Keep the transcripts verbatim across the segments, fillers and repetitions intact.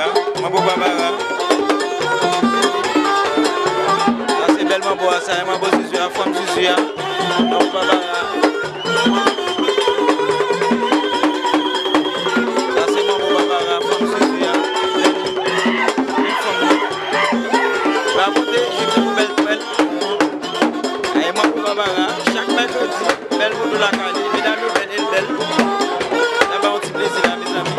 Manbo Babara. Sa se bèl manbo a, sa e manbo Zuzu a, fanm Zuzu a. Manbo Babara. Sa se manbo Babara, fanm Zuzu a. Bèl fanm nan. Ba kote, jip pou bèl twèl. Ay, manbo Babara, chak mèkredi. Bèl vodou lakay li, medam yo bèl e l bèl. N ap ba yon ti plezi la, mezanmi.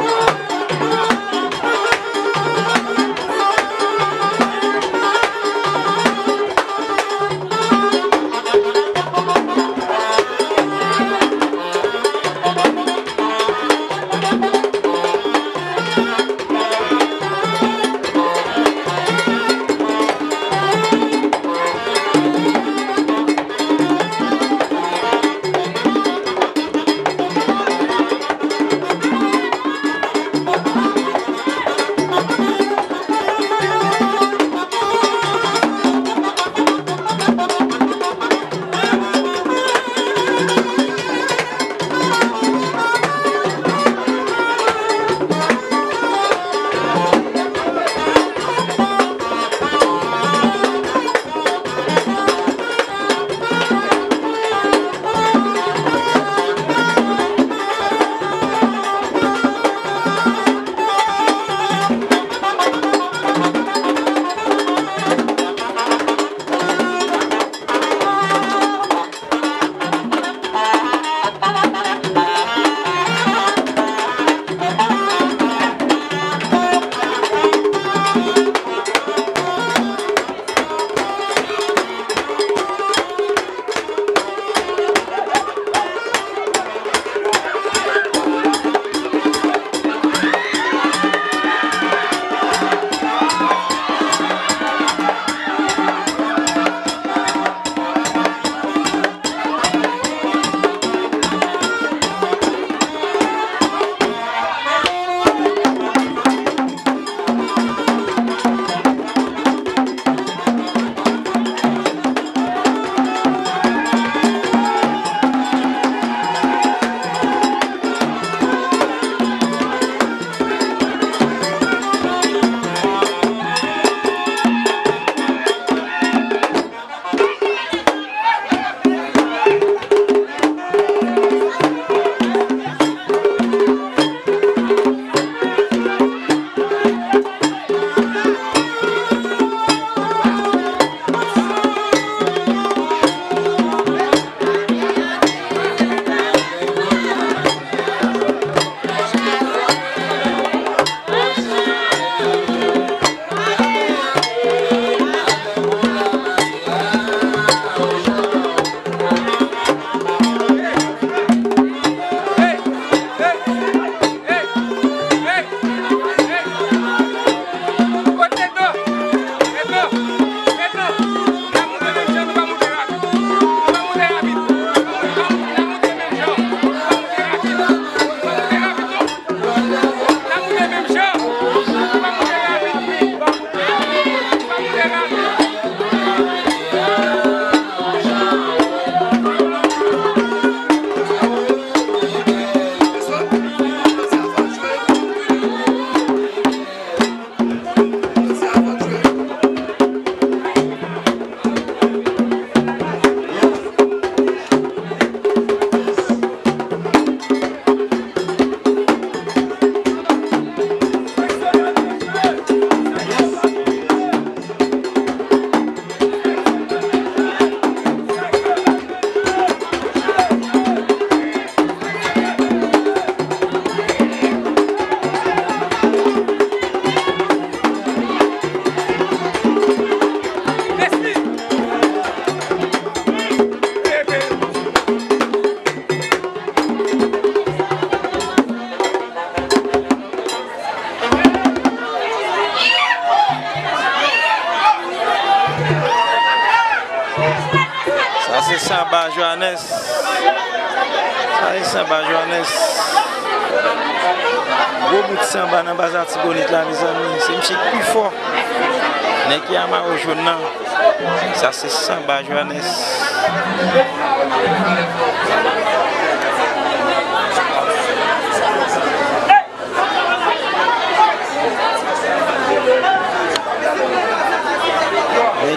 Sa se sanba Johannes. Sa se sanba Johannes. Gwo bout sanba nan baz Latibonit la, mezanmi. Se misye k pi fò. Nèg ki a mayo jòn nan. Sa se sanba Johannes.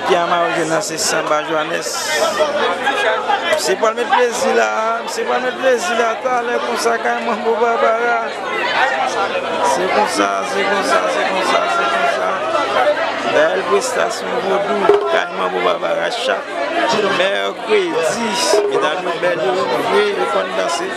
Ki a Mayo jwenn nan se Sanba Johannes. Misye pral met plezi la, misye pral met plezi la talè konsa kay Manbo Babara. Se konsa, se konsa, se konsa, se konsa. Bèl prestasyon vodou kay Manbo Babara chak mèkredi. Medam yo bèl yo vre, yo konn danse.